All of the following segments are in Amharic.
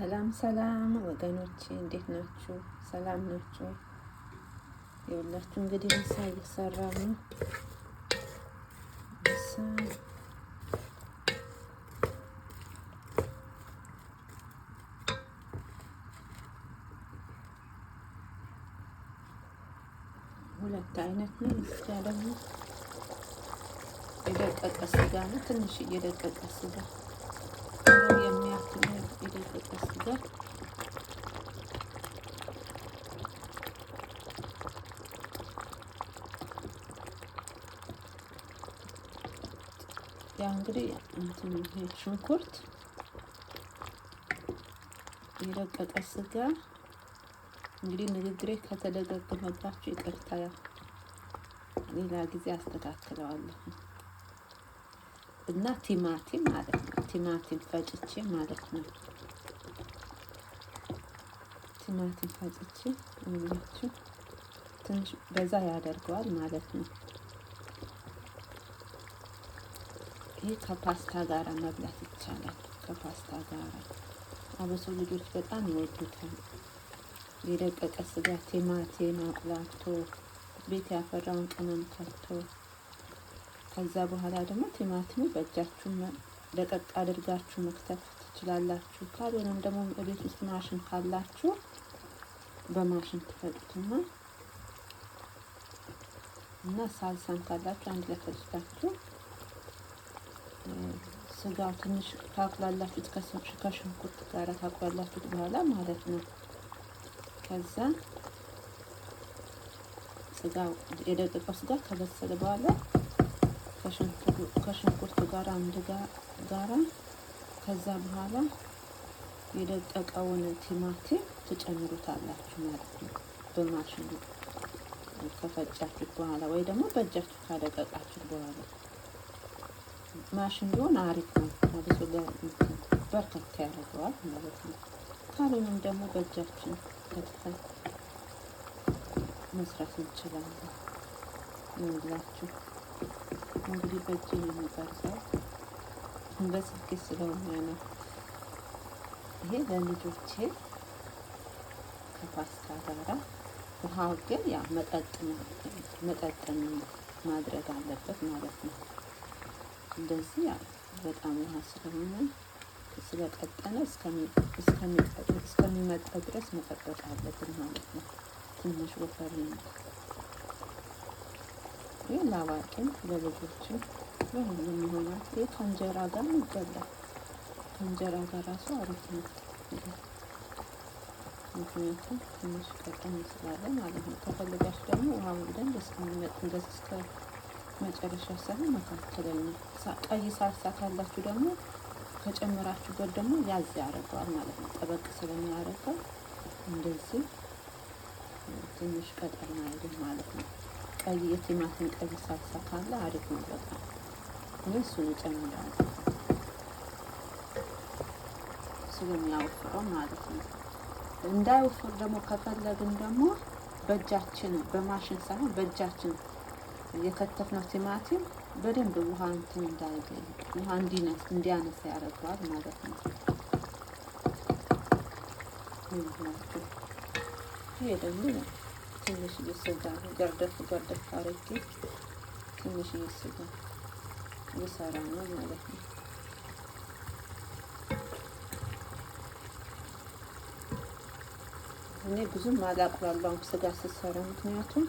ሰላም ሰላም ወገኖቼ እንዴት ናችሁ? ሰላም ናችሁ? ይኸውላችሁ እንግዲህ ምሳ እየሰራሁ ነው። ምሳ ሁለት አይነት ነው። እዚህ ጋር ደግሞ የደቀቀ ስጋ ነው። ትንሽ የደቀቀ ስጋ የሚያክል የደቀቀ ስጋ ያው እንግዲህ እንትን ሽንኩርት፣ የደቀቀ ስጋ። እንግዲህ ንግግሬ ከተደጋገመባችሁ ይቅርታ፣ ያው ሌላ ጊዜ አስተካክለዋለሁ። እና ቲማቲም ማለት ነው። ቲማቲም ፈጭቼ ማለት ነው። ቲማቲም ፈጭቼ ይኸውላችሁ ትንሽ በዛ ያደርገዋል ማለት ነው። ይህ ከፓስታ ጋር መብላት ይቻላል። ከፓስታ ጋር አብሶ ልጆች በጣም ይወዱታል። የደቀቀ ስጋ ቲማቲም አቁላልቶ ቤት ያፈራውን ቅመም ከቶ ከዛ በኋላ ደግሞ ቲማቲሙ በእጃችሁ ደቀቅ አድርጋችሁ መክተፍ ትችላላችሁ። ካልሆነም ደግሞ ቤት ውስጥ ማሽን ካላችሁ በማሽን ትፈጩትና እና ሳልሳም ካላችሁ አንድ ላይ ፈጭታችሁ ስጋው ትንሽ ካቁላላችሁት ከሽንኩርት ጋር ካቁላላችሁት በኋላ ማለት ነው። ከዛ ስጋው የደቀቀው ስጋ ከበሰለ በኋላ ከሽንኩርቱ ጋር አንድ ጋራ ከዛ በኋላ የደቀቀውን ቲማቲም ትጨምሩታላችሁ ማለት ነው። በማሽኑ ከፈጫችሁት በኋላ ወይ ደግሞ በእጃችሁ ካደቀቃችሁት በኋላ ማሽን ቢሆን አሪፍ ነው። አብሶ በርከት ያደርገዋል ማለት ነው። ካልሆነም ደግሞ በእጃችን ከትፈን መስራት እንችላለን። ይኸውላችሁ እንግዲህ በእጄ ነው የምቀርጸው፣ በስልኬ ስለሆነ ነው። ይሄ ለልጆቼ ከፓስታ ጋራ። ውሃው ግን ያው መጠጥ ማድረግ አለበት ማለት ነው። እንደዚህ ያው በጣም ውሃ ስለሆነ ስለቀጠነ እስከሚመጣ ድረስ መጠበቅ አለብን ማለት ነው። ትንሽ ወፈር ነው። ይህ ለአዋቂም ለልጆችም ለሁሉም ይሆናል። ይህ ከእንጀራ ጋር ይበላል። ከእንጀራ ጋር ራሱ አሪፍ ነው። ምክንያቱም ትንሽ ቀጠን ስላለ ማለት ነው። ከፈለጋችሁ ደግሞ ውሃው በደንብ እስከሚመጥ እንደዚህ እስከ መጨረሻ ሳይሆን መካከለኛ። ቀይ ሳልሳ ካላችሁ ደግሞ ከጨመራችሁበት ደግሞ ያዝ ያደርገዋል ማለት ነው። ጠበቅ ስለሚያደርገው እንደዚህ ትንሽ ቀጠን አይልም ማለት ነው። ቀይ የቲማቲም ቀይ ሳልሳ ካለ አሪፍ ነው በጣም። እኔ እሱን እጨምራለሁ ስለሚያወፍረው ማለት ነው። እንዳይወፍር ደግሞ ከፈለግን ደግሞ በእጃችን በማሽን ሳይሆን በእጃችን የከተፍነው ቲማቲም በደንብ ውሃ እንትን እንዳይል ውሃ እንዲያነሳ ያደርገዋል ማለት ነው። ይሄ ደግሞ ትንሽዬ ስጋ ገርደፍ ገርደፍ አድርጌ ትንሽዬ ስጋ ልሰራ ነው ማለት ነው። እኔ ብዙም አላቁላላውም ስጋ ስሰራ፣ ምክንያቱም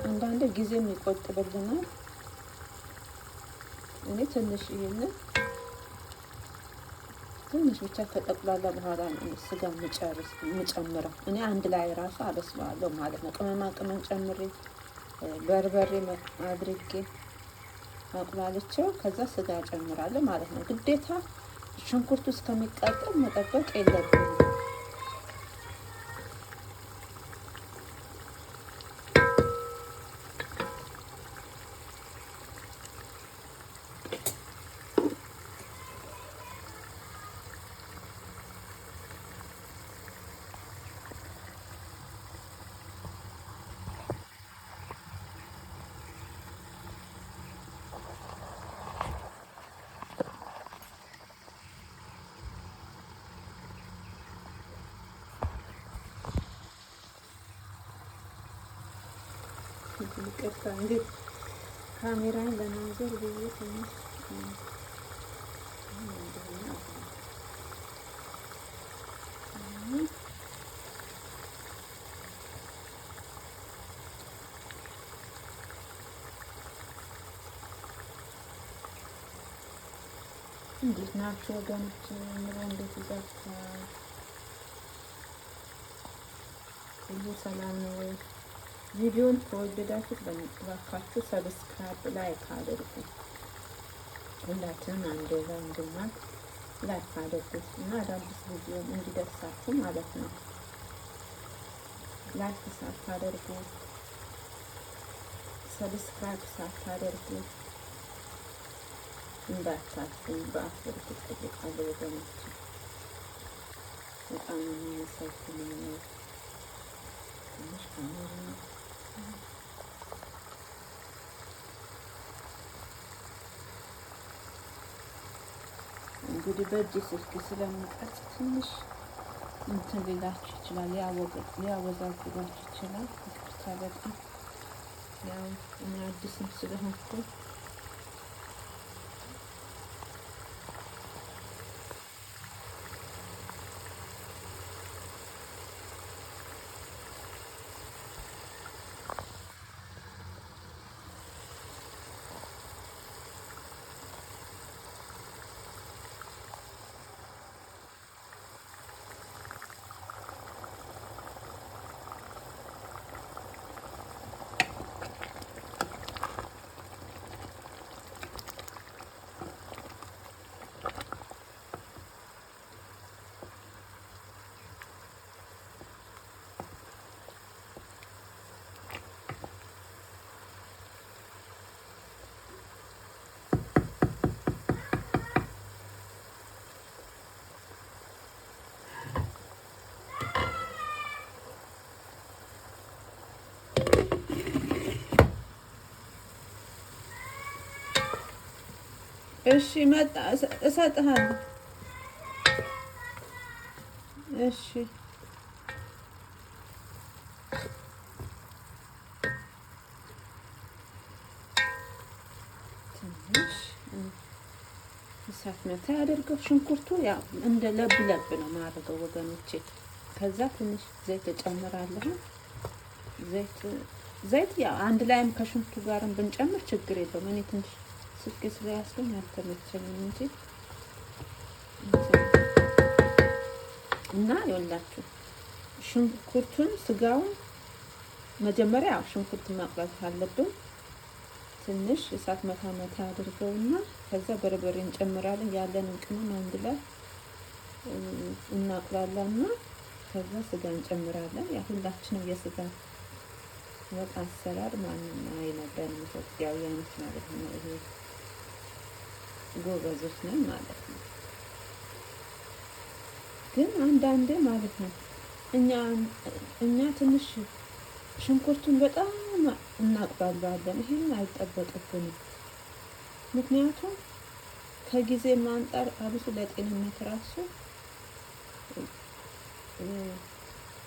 አንዳንድ ጊዜም ይቆጥብልናል። እኔ ትንሽ ይሄንን ትንሽ ብቻ ከጠቁላላ በኋላ ስጋ የምጨምረው። እኔ አንድ ላይ ራሱ አበስለዋለሁ ማለት ነው። ቅመማ ቅመም ጨምሬ በርበሬ አድርጌ አቁላልቼው ከዛ ስጋ ጨምራለሁ ማለት ነው። ግዴታ ሽንኩርቱ እስከሚቃጠል መጠበቅ የለብንም። ይቅርታ እንግዲህ ካሜራን ለማዞር ብዬ ትንሽ እንዴት ናችሁ ወገኖች? ኑሮ እንዴት ይዟችኋል? ሁሉ ሰላም ነው ወይ? ቪዲዮን ከወደዳችሁት እባካችሁ subscribe፣ like አድርጉ። ሁላችንም አንድ ላይ እንድናት like አድርጉት እና አዳዲስ ቪዲዮ እንዲደርሳችሁ ማለት ነው። Like ሳታደርጉ፣ subscribe ሳታደርጉ እንዳታልፉኝ በአክብሮት እጠይቃለሁ ወገኖች። በጣም ነው የማመሰግነው። ትንሽ ካሜራ እንግዲህ በእጅ ስልክ ስለምቀርጽ ትንሽ እንትን ሊላችሁ ይችላል፣ ሊያወዛግባችሁ ይችላል። ይቅርታ በጣም፣ ያው እኔ አዲስም ስለሆንኩ። እሺ መጣ፣ እሰጥሃለሁ። እሺ፣ ትንሽ እሳት መታ ያደርገው። ሽንኩርቱ ያው እንደ ለብ ለብ ነው ማድረገው ወገኖቼ። ከዛ ትንሽ ዘይት እጨምራለሁ። ዘይት ያው አንድ ላይም ከሽንኩርቱ ጋርም ብንጨምር ችግር የለውም። እኔ ትንሽ ስልክ ስለያዝኩኝ አልተመቸኝም እንጂ። እና ይኸውላችሁ ሽንኩርቱን ስጋውን መጀመሪያ ሽንኩርት ማቅላት አለብን። ትንሽ እሳት መታ መታ አድርገውና ከዛ በርበሬ እንጨምራለን። ያለንን ቅመም አንድ ላይ እናቁላላና ከዛ ስጋ እንጨምራለን። ያ ሁላችንም የስጋ ወጥ አሰራር ማንም አይነግረንም፣ ኢትዮጵያውያኖች ማለት ነው። ይሄ ጎበዞች ነን ማለት ነው። ግን አንዳንዴ ማለት ነው እኛ ትንሽ ሽንኩርቱን በጣም እናቁላላለን። ይሄን አይጠበቅብንም። ምክንያቱም ከጊዜ አንጻር አብሶ ለጤንነት ራሱ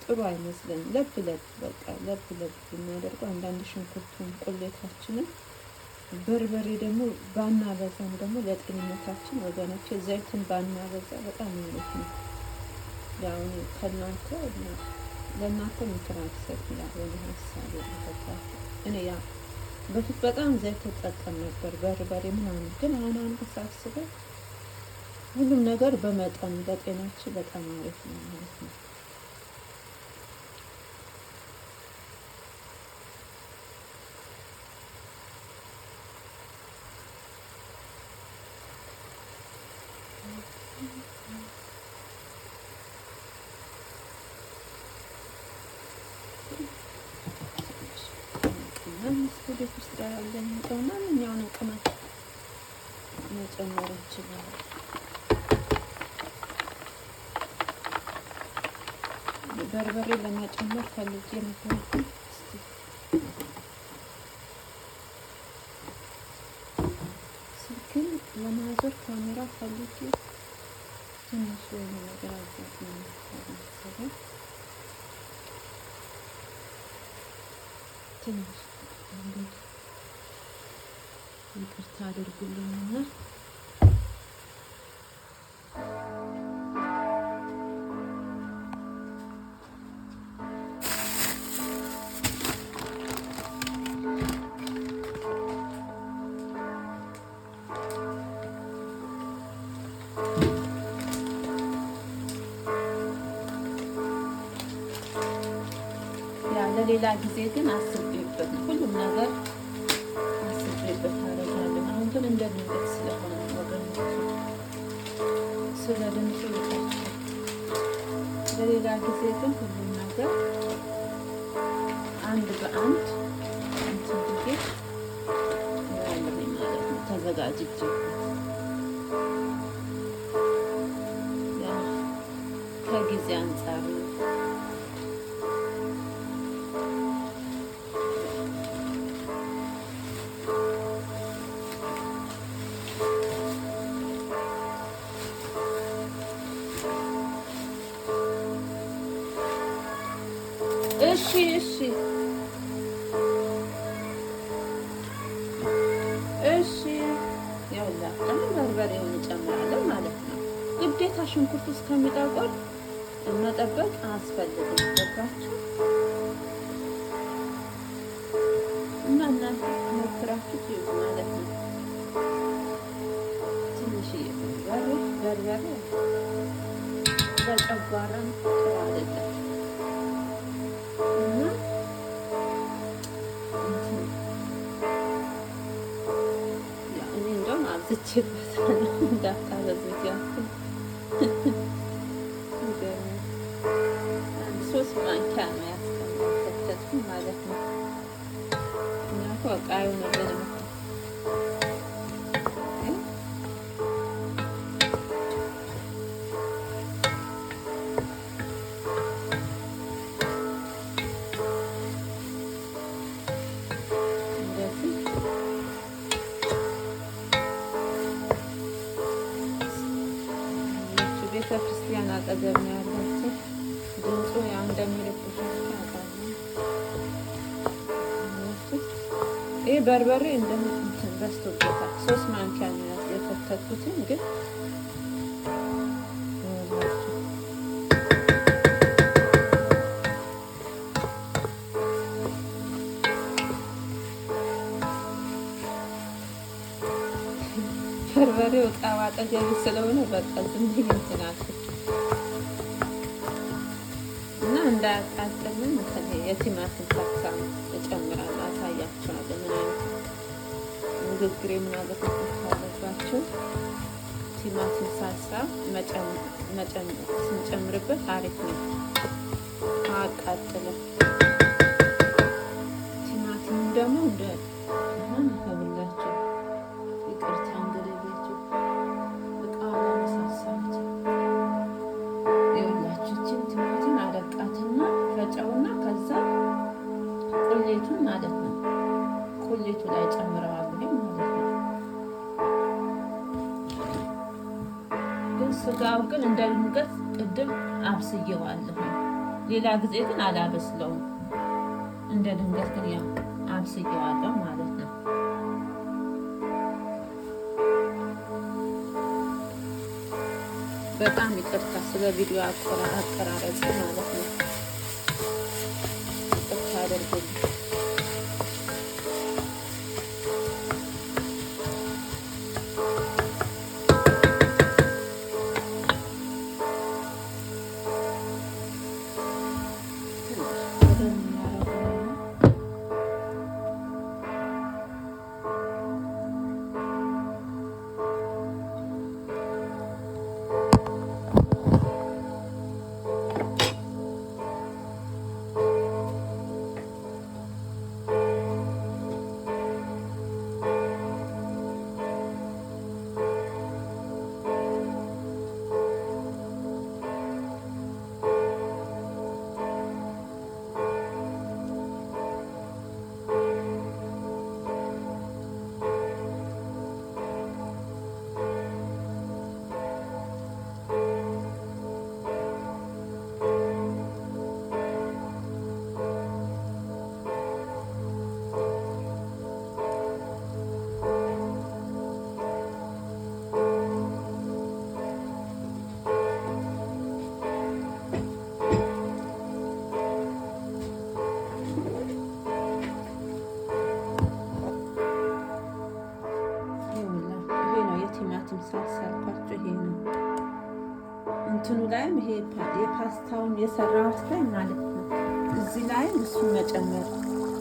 ጥሩ አይመስለኝም። ለብ ለብ፣ በቃ ለብ ለብ ብናደርገው አንዳንድ ሽንኩርቱን ቁሌታችንን፣ በርበሬ ደግሞ ባናበዛም ደግሞ ለጤንነታችን ወገኖቼ፣ ዘይትን ባናበዛ በጣም አሪፍ ነው። ያው እኔ ከእናንተ ለእናንተ ምክር አልሰጥም። ያው የኔ ሀሳብ ገባችሁ። እኔ ያ በፊት በጣም ዘይት እጠቀም ነበር፣ በርበሬ ምናምን። ግን አሁን አሁን ሳስበው ሁሉም ነገር በመጠኑ ለጤናችን በጣም አሪፍ ነው ማለት ነው። ቅመም ቤት ውስጥ ያለን ማንኛውንም ቅመም መጨመር እንችላለን። በርበሬ ለመጨመር ፈልጌ ነበር። እስቲ ስልክን ለማዞር ካሜራ ፈልጌ ትንሽ የሆነ ነገር አጋጥሞኝ መሰለኝ። ትንሽ እንግዲህ ይቅርታ አድርጉልኝና ለሌላ ጊዜ ግን አስቤበት ነው። ሁሉም ነገር አስቤበት አደርጋለሁ። አሁን ግን እንደ ድንገት ስለሆነ ወገኖች ስለ ድምፁ ይቅርታ። ለሌላ ጊዜ ግን ሁሉም ነገር አንድ በአንድ እንትን ብዬ እላለሁኝ ማለት ነው። ተዘጋጅቼበት ከጊዜ አንጻር ነው። እሺ እሺ እሺ። ይኸውላችሁ አሁን በርበሬውን እጨምራለሁ ማለት ነው። ግዴታ ሽንኩርቱ እስከሚጠቁር መጠበቅ አያስፈልግም። ገባችሁ? እና እናንተ ሞክራችሁ ትይዙ ማለት ነው። ትንሽዬ በርበሬ በርበሬ ለጨጓራም ጥሩ አይደለም። እና እኔ እንደውም አብዝቼበታለሁ እንዳታበዙት ያልኩኝ። አንድ 3 ማንኪያ ነው ያስቀመጥኩት ማለት ነው። እኛ እኮ በቃ አይሆንልንም እኮ። እንደዚህ ቤተ ክርስቲያን አጠገብ ነው ያላቸው። ድምፁ ያው እንደሚረብሻቸው አውቃለሁ። ይህ በርበሬ እንትን በዝቶበታል። 3 ማንኪያ ነው የከተትኩትን ግን በርበሬው እቃው አጠገቤ ስለሆነ በቃ ዝም ብዬ እንትን አልኩት እና እንዳያቃጥልም የቲማቲም ሳልሳ እጨምራለሁ። አሳያችኋለሁ ምን አይነት ንግግሬ ምናልባት ካለባችሁ ቲማቲም ሳልሳ ስንጨምርበት አሪፍ ነው፣ አያቃጥልም። ቲማቲም ደግሞ እንደ አሁን ይኸውላችሁ ይቅርታ እንግዲህ ቤቱ እቃ አላነሳሳሁት። ይኸውላችሁ ይህችን ቲማቲም አደቃትና ፈጨውና ከዛ ቁሌቱን ማለት ነው ቁሌቱ ላይ ጨምረዋለሁ ማለት ነው። ግን ስጋው ግን እንደ ድንገት ቅድም አብስዬዋለሁ። ሌላ ጊዜ ግን አላበስለውም። እንደ ድንገት ግን ያው አብስዬዋለሁ ማለት ነው። በጣም ይቅርታ ስለ ቪዲዮ አቀራረጽ ማለት ነው። ይቅርታ አድርጉልኝ። ፓስታውም የሰራሁት ላይ ማለት ነው። እዚህ ላይ እሱን መጨመር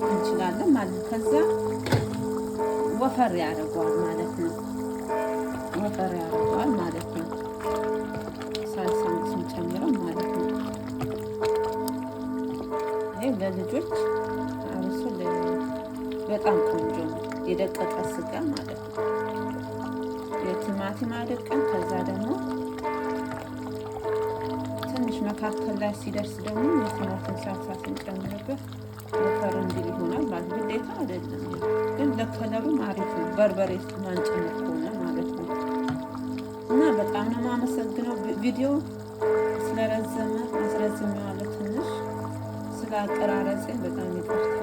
እንችላለን ማለት ነው። ከዛ ወፈር ያደርገዋል ማለት ነው። ወፈር ያደርገዋል ማለት ነው። ሳልሳን ስንጨምረው ማለት ነው። ይሄ ለልጆች አብሶ በጣም ቆንጆ ነው። የደቀቀ ስጋ ማለት ነው። የቲማቲም አደቀን። ከዛ ደግሞ ትንሽ መካከል ላይ ሲደርስ ደግሞ የቲማቲም ሳልሳ ስንጨምርበት ወፈር እንዲል ይሆናል ማለት ነው። ግዴታ አይደለም ግን ለከለሩም አሪፍ ነው። በርበሬ ማንጨምር ከሆነ ማለት ነው። እና በጣም ነው የማመሰግነው። ቪዲዮ ስለረዘመ አስረዝሜዋለሁ ትንሽ፣ ስለ አቀራረጼ በጣም ይቅርታ።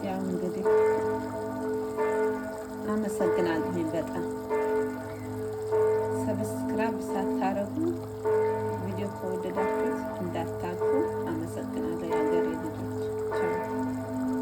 ያው እንግዲህ አመሰግናለሁ በጣም። Subscribe ሳታረጉ ቪዲዮ ከወደዳችሁት እንዳታልፉ። አመሰግናለሁ የሀገሬ ልጆች።